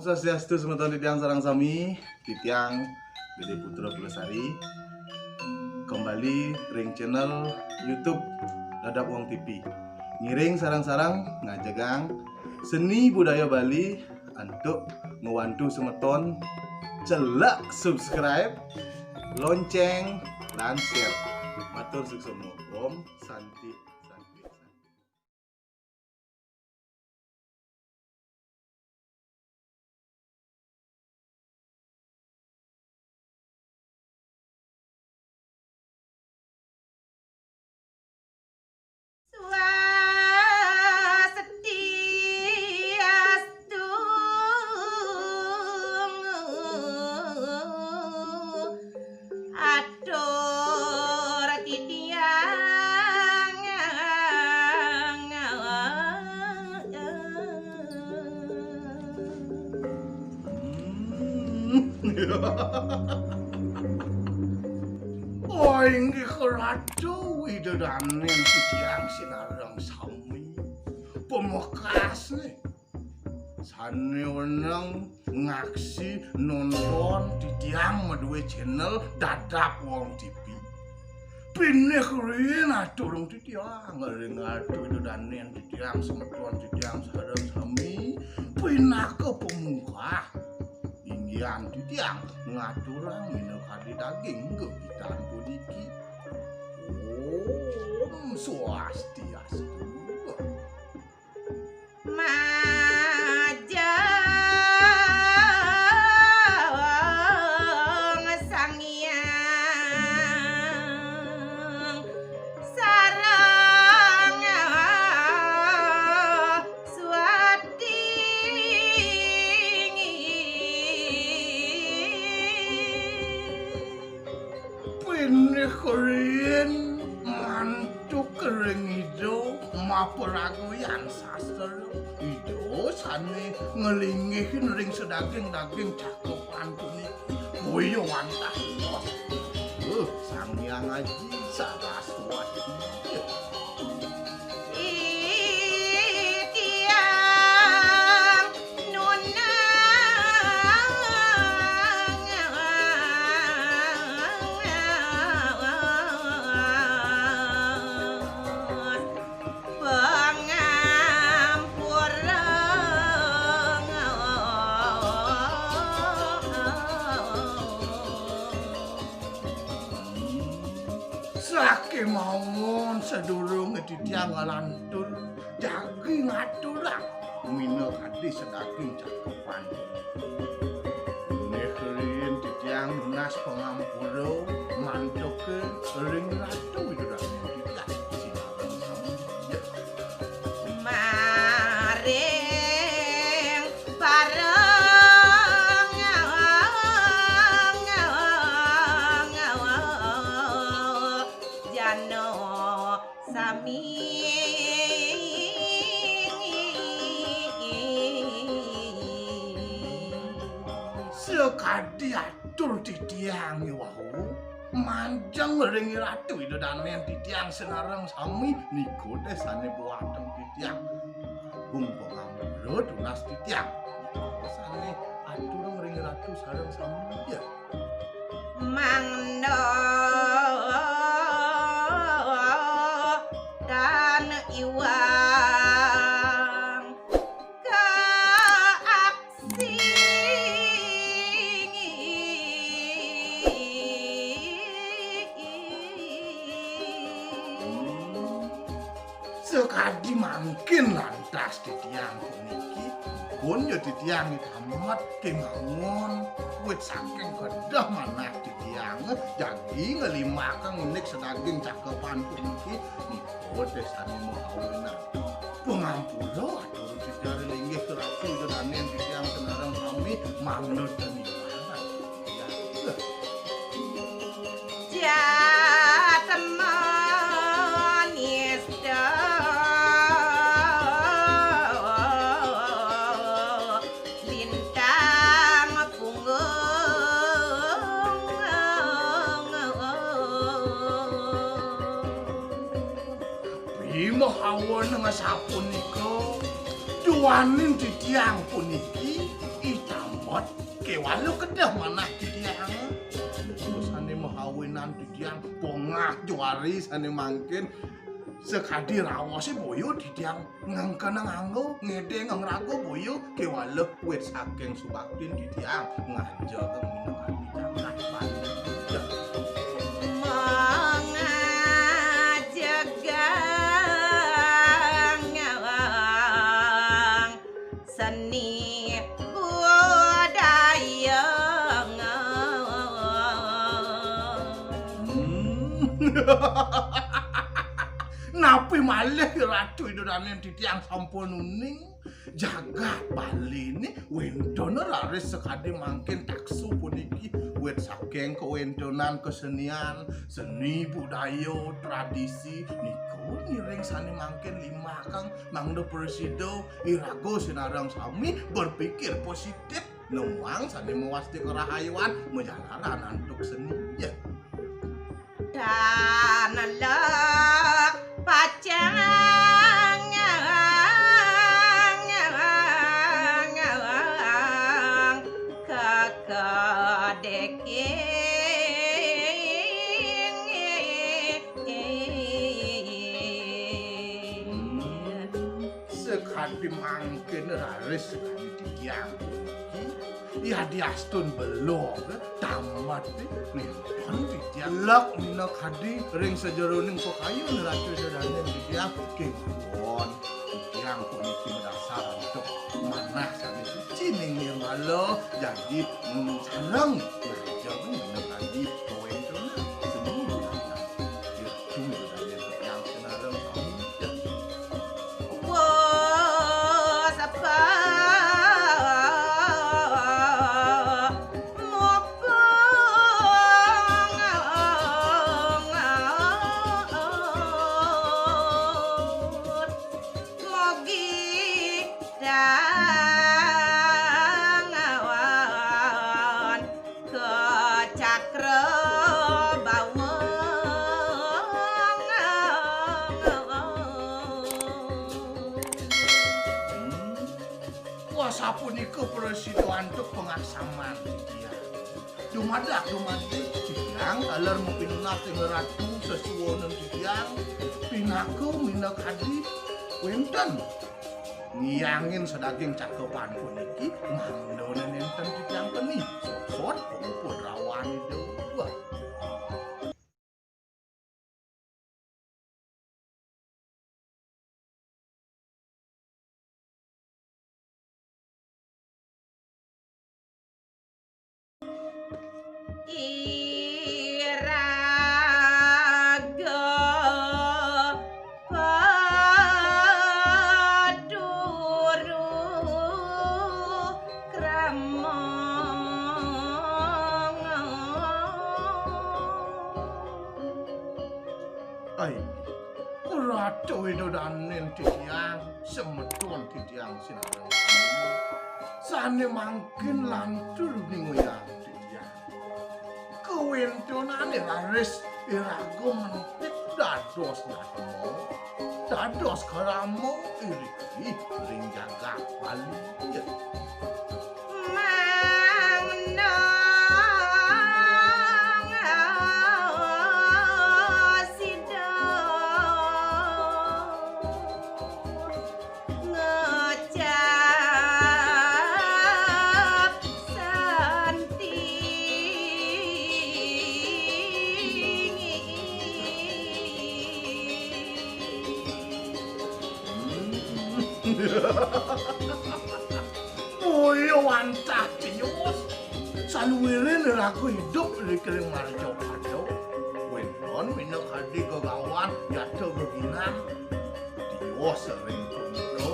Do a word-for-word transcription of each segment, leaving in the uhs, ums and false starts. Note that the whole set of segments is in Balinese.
Swastiastu semeton titiang sareng sami, titiang Gede Putra Pulesari. Kembali ring channel YouTube Dadap Wong T V. Ngiring sareng-sareng ngajegang seni budaya Bali antuk ngwantu semeton celek subscribe, lonceng, lan share. Matur suksma. Om Santi, Santi, Santi. Swastiastu. Atur titiang. Hmm. Oh, inggih Ratu Ida Dané titiang sinareng sami. Pamekasné. Sané wenang ngaksi nonton titiang madué channel Dadap Wong T V. Pinih riin aturang titiang ring Ratu Ida Dané titiang semeton titiang sareng sami pinaka pamunggah. Inggihan titiang ngaturang minakadi daging gegitan puniki. Om Swastiastu. Majeng Sang Hyang sareng Swati. Pinih riin mantuk ring Ida maparaguyan sastra. Ida sané nglinggihin ring sadaging-daging cakepan puniki. Boya wantah. Uh, Sang Hyang Aji Saraswati. Titiang nunas pangampura. Sakémaon sadurungé titiang nglantur, jagi ngaturang minakadi sadaging cakepan. Pinih riin titiang nunas pangampura mantuka ring Ratu Ida Dané titiang sinareng sami. Maring pareng jana sami. Sakadi atur titiang wau, majeng ring Ratu Ida Dané titiang sinareng sami, nika té sané buatang titiang. Agung pangampura tunas titiang. Sané aturang ring Ratu sareng sami. Mangda tan iwang kaaksi. Sakadi mangkin lantas titiang puniki, pun ya titiang tamat kémaon, wit saking kedah manah titiang, jagi ngelimbakang indik sadaging cakepan puniki, nika té sané mahawinan. Pangampura atur titiang linggih ka Ratu Ida Dané titiang sinareng sami, mangda tan iwang. Jatma nista lintang punggung. Bimahawa nang sapunika, duaning titiang puniki, ita Kéwala kedah manah titiang. Sané mahawinan titiang pongah juari sané mangkin sakadi raosé boya titiang ngengkenang angga ngedéng ngraga boya kéwala wit saking subaktin titiang ngajeng minakadi jagat Bali. Mangajegang seni budaya. Hmm. Napi malih Ratu Ida Dané titiang sampun uning jagat Bali ni wénten raris sakadi mangkin taksu puniki wit saking kawéntenan kesenian, seni budaya, tradisi nika ngiring sané mangkin limbakang mangda prasida iraga sinareng sami berpikir positif nemuang sané mawasta karahayuan majalaran antuk seni. Ya. Tan lek pacang kakedeking. Sakadi mangkin raris sakadi titiang puniki. Yadiastun belog tamat nenten titiang lek minakadi ring sajeroning pakayun Ratu Ida Dané titiang kénkén titiang puniki madasar antuk manah sané suci ning nirmala jagi, mm, sareng ngajeng minakadi kawéntenan seni budaya. Ratu Ida Dané titiang sinareng sami. Wah, sapa mupung mogi dangawan ka Cakrawala. Hmm. Wah, sapunika prasida antuk pangaksaman titiang. Dumadak, dumadak titiang taler mapinunas ring Ratu sesuunan titiang pinaka minakadi wénten ngiangin sadaging cakepan puniki, mangda nénten titiang keni sosot pamuput rawan Ida. Wah. Iraga paduru krama. Ai, Ratu Ida Dané titiang, semeton titiang sinareng sami. Sané mangkin lantur ninguyang titiang. Kawéntenané raris iraga mentik dados natma, dados krama iriki ring jagat Bali. Mangda sida ngucap santi. Boya wantah tios. Saluiring iraga idup ring marga pada. Wénten minakadi gegawan, yata geginan. Tios ring punika,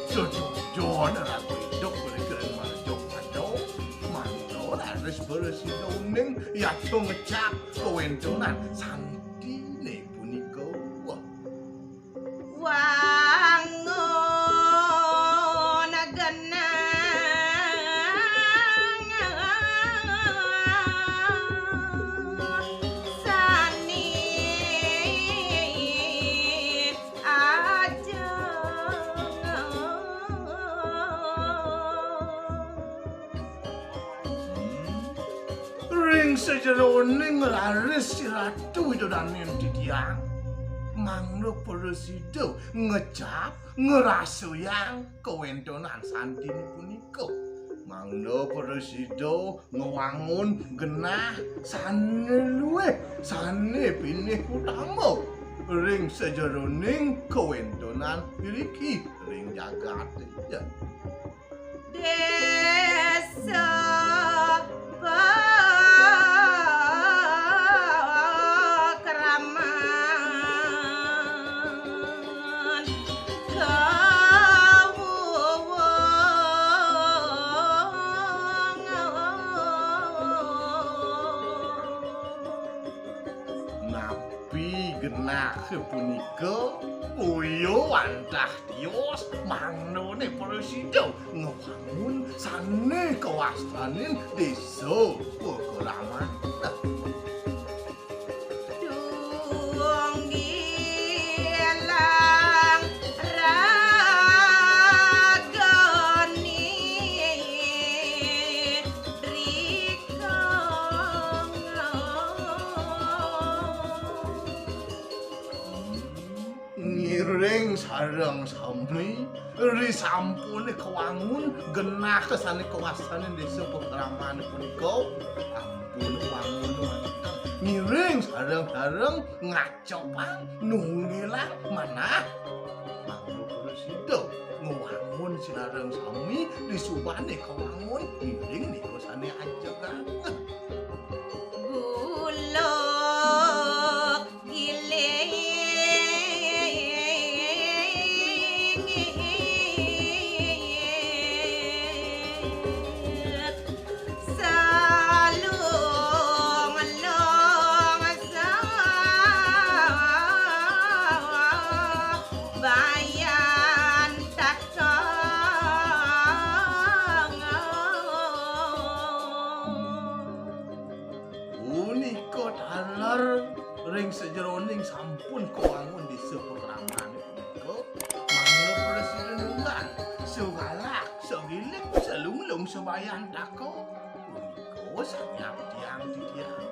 setujon iraga idup ring marga pada. Mangda raris prasida uning, yata ngecap kawéntenan santiné punika. Wah. Wangun genah sani ajeng. Ing sajeroning raris si Ratu Widodaning titiang, mangda prasida ngecap ngrasayang kawentenan santine punika. Mangda prasida ngwangun genah sane luih, sane pinih utama ring sajeroning kawentenan iriki ring jagate. Ya. Desa Pakraman Kawuwung. Napi genah punika? Uyu wantah tios, mangdane prasida ngwangun sane kawastanin desa Pakraman. Tunggilang ragane rikang. Ngiring sareng sami, risampune kawangun genah sane kawastanin desa Pakraman punika, ampun wangun wantah. Ngiring sareng-sareng ngajapang, nunggilang manah. Mangda prasida ngwangun sinareng sami, disubane kawangun ngiring nika sane ajegang. Guluk giling. Salung-lung sabayan takang. Punika taler ring sajeroning sampun kawangun desa Pakraman punika, mangda prasida nunggal, sagalak, sagilik, salung-lung sabayan takang. Punika sane abdiang titiang.